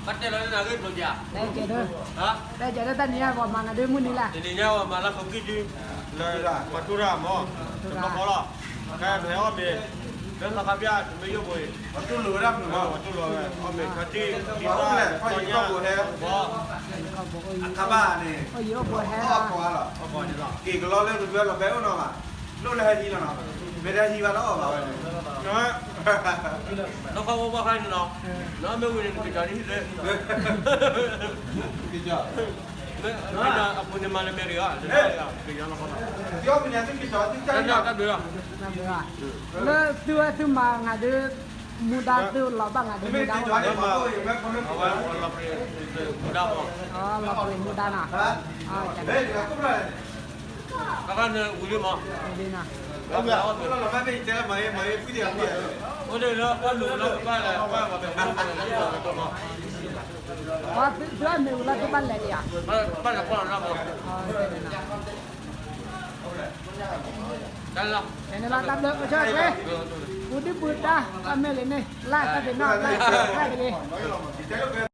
ဘၣ်တဲလီၤန့ၣ်နၤဂ့ၢ်ဘျီၣ်ယၤ, တဲကဲဒၣ်, ဟါ, တဲကဲဒၣ်တၢ်နံၤညါပှၤမၤနၤဒ်မုၢ်နံၤလၢ်, တနံၤညါပှၤမၤလၢခိးကံၢ်ဒု, လၢပှၤတူၢ်တၢ်မၤ, တဘျီဃီလီၤ, ဖဲဖဲအီၣ်မ့ၤ, လၢသီခါပျၢ် တမ့ၢ်ယိၣ်ဘိအံၤ, ပှၤတူၢ်လိာ်ဝဲဒၣ်မနုၤမၤ, ပှၤတူၢ်လိာ်ဝဲ, အီၣ်မ့ၤခါတံၢ်, တံၢ်ဘိဟဲ, အခါဘၣ်န့ၣ်, အီၣ်ယံၤအီၣ်ဘိဟဲ, အီၣ်ကီးလီၤ, က့ၤကလီလၢကဒွဲလီၤ ဖဲအိၣ်နီၤဘၣ်, လိၣ်လၢဟဲဟံးလီၤနီၤ, မ့ၢ်တဟဲဟံးဘၣ်လၢအီၣ်ဘၣ်ဝဲန့ၣ် နီၢ်ခီအိၣ်ဘၣ်ခါန့ၣ်နီၤ, နီၢ်မ့ၢ်ဝံၤန့ၣ် နကစၢ်ဒ်ဟံၣ်သ့, ကစၢ်, မ့ၢ်အပူၤန့ၣ်မၤလၢမဲာ်တဂၤ, ကစၢ်နီၢ်ခီ, တၢ်ဘျုးလီၤ, လၢသုဝဲသုမၤငါဒုး, မူဒါသုလီၤဘၣ်ငါဒုးမူဒါ, မူဒါမး, လီၤပှ့ၤမူဒါနီၤ, တၢ်ခါန့ၣ်ဝံၤလံမး, ဝံၤလံနီၤ, အိၣ်ဒ်လၢပှၤလူၤလၢပဘၣ်လဲၤပှၤဘၣ်လဲၤလၢပှၤလဲၤတမး, သုအမ့ၢ်ဝံၤလီၤသုဘၣ်လဲၤဒံးဧါ, ဘၣ်လဲၤကွၢ်လီၤဒၣ်မး, တၢ်လီၤ, န့ၣ်ဘၣ်တၢ်ဘျုးကဆၢၣ်ချ့, ပူၤဒုပူၤဒါ တၢ်မ့ၢ်လံန့ၣ် လၢတၢ်သ့ၣ်နီၣ်လၢတၢ်သ့ၣ်